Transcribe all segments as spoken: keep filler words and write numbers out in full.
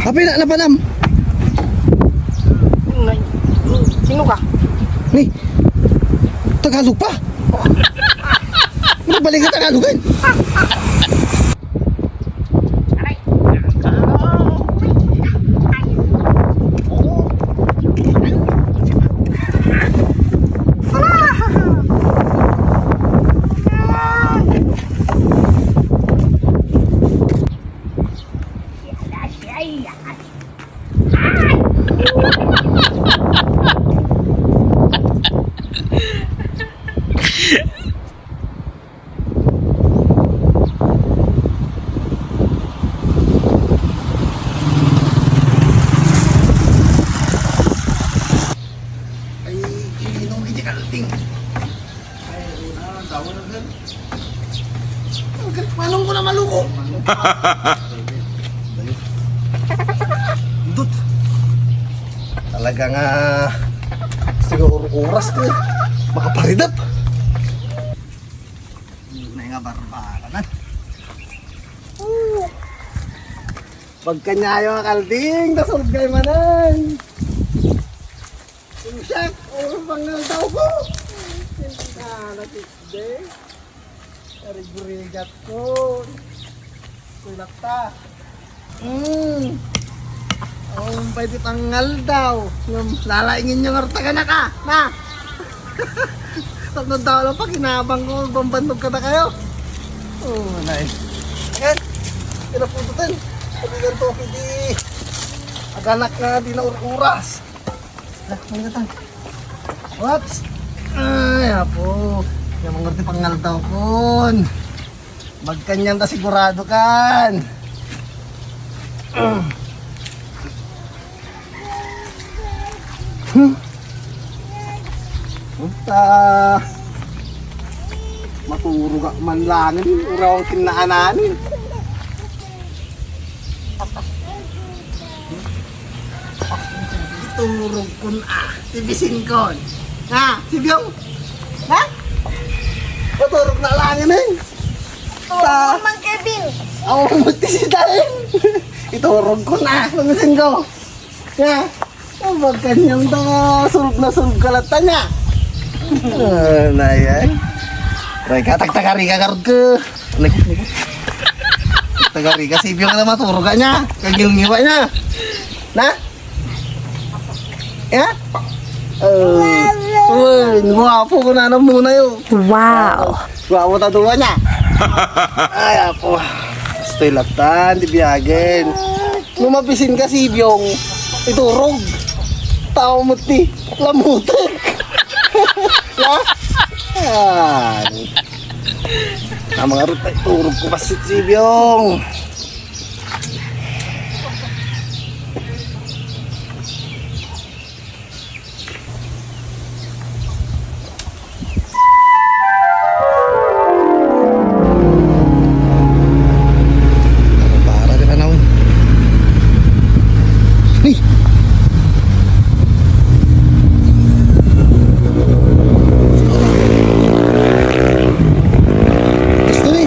Apay na, napanam? Nay, sino ka? Ni, Tagalog pa? Ano balik ka Tagalogan? Ay, inom iti kalding. Ay, una, tawag na, sir. Manong ko na maluko. Dut. Talaga nga, siguro oras ko, eh. Makaparidap. Hindi nga barbara na. Pagkanyayo nga kalding, nasulgay manan. Siak, o pangaldaw ko. Ah, nasikde. Narigurigat ko. Kulat ta. Mm. Oh, pwede pangaldaw. Yung lalaingin yung artagan na ka. Na. Tapno daw lang pakinabang ko, magbambandog ka na kayo. Oh, nice. Ayan. Pinapututan. Sabi ng topi di. Aganak nga, di na ur-uras. Ah, ano ka ta? Whoops! Ay, apo. Yung mga ti pangaldaw kon. Magkanyan ta sigurado kan. Hmm. Puta. Maturog ak man langin. Uraw ang kinaanan. Iturog kon, ah, ti bisingkon. Ha, si Biong? Ha? Maturog na langin, eh. Oo, Ta- Mang Kevin. Ako mo ti si Dalen. Iturog kon, ah, ti bisingko. Ha? Oh, magkanyan ta, sulog na sulog ka latta niya. Ah, nayay. Ray ka, tagtagari ka, karod ka. Nag-, nag-, tagari kasi biyo ka na maturog ka niya. Kagilngiwa niya. Na? Ya? Eh, wen, guwapo ko na muna yo. Wow. Guwapo ta duwa niya. Ay, apo. Gusto ilatan, di biyagen. No mabisin ka si Byong, iturog. Tao mo ti, lamutek. Ya? Yan. Ang mga ruta, iturog ko pa si, si Byong. Para di panahon. Ni. Gusto ni.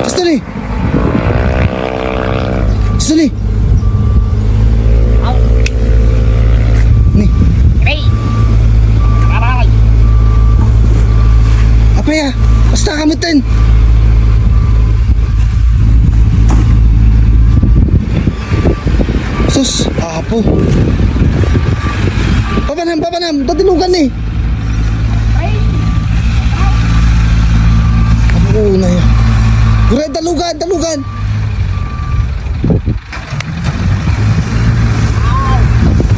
Gusto ni. Sali. Ni. Hey. Aray. Apay a, basta kamutan. Sus, apo. Papanam, papanam, dadinugan ni. Apo na yan. Gure, dalugan, dalugan.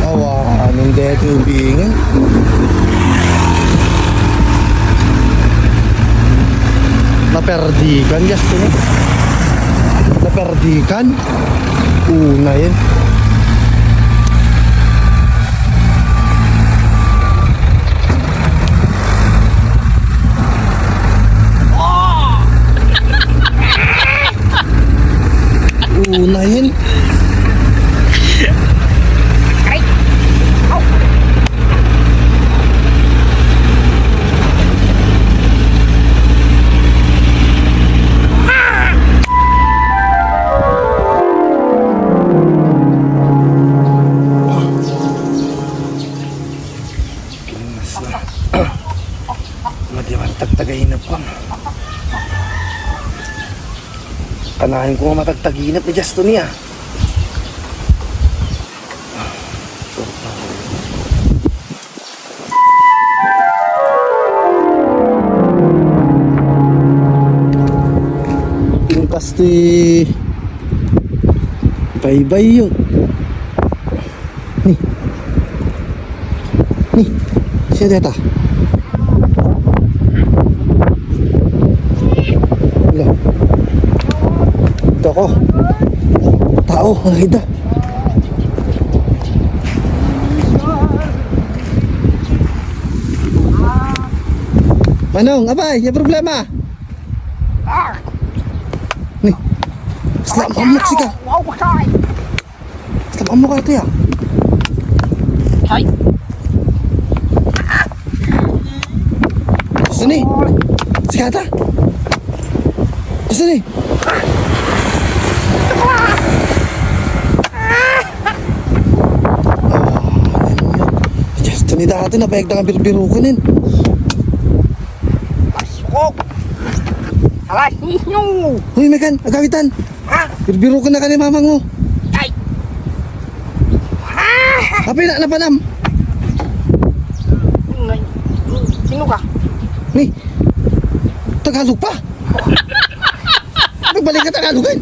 Awa, anong deti ubingan? Naperdikan, gasto na. Naperdikan. Una yan. Una yan. Kanayon ko nga matagtaginep ni Justin niya. Pintas ti baybay yun. Ni. Ni. Siya deta. Wala. Ito ako. Tao, nakita. Manong, abay, yung problema. Ni. Isla, mamut sika. Isla, mamut ka, tiya. Ay. Gusto ni. Sika ta. Gusto ni. Just ni dati na payag nga birbirukan in. Pasok. Alas ninyo. Hoy, Megan, agawitan. Ha? Birbirukan na ka ni mamang mo. Ay. Ha? Apay na napanam. Sino ka? Ni. Tagalog pa. Nagbalik ka Tagalog, eh.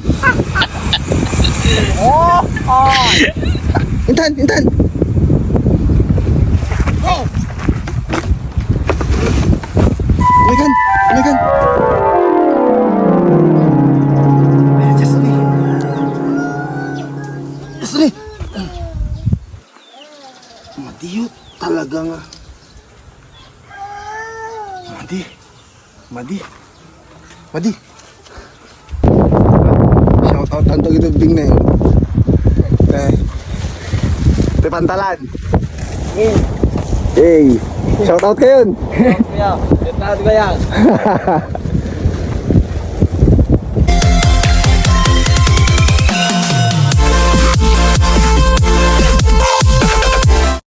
Oh, oh. Intan, intan. Oh. Megan, Megan. Ay, Diyos ni. Diyos ni. Madiyo talaga nga. Madi. Madi. Madi. Shout out ang dagdag ding na yun. Eh. Te Pantalan. Hey. Shout out kayo. Kuya, shout out ko yan.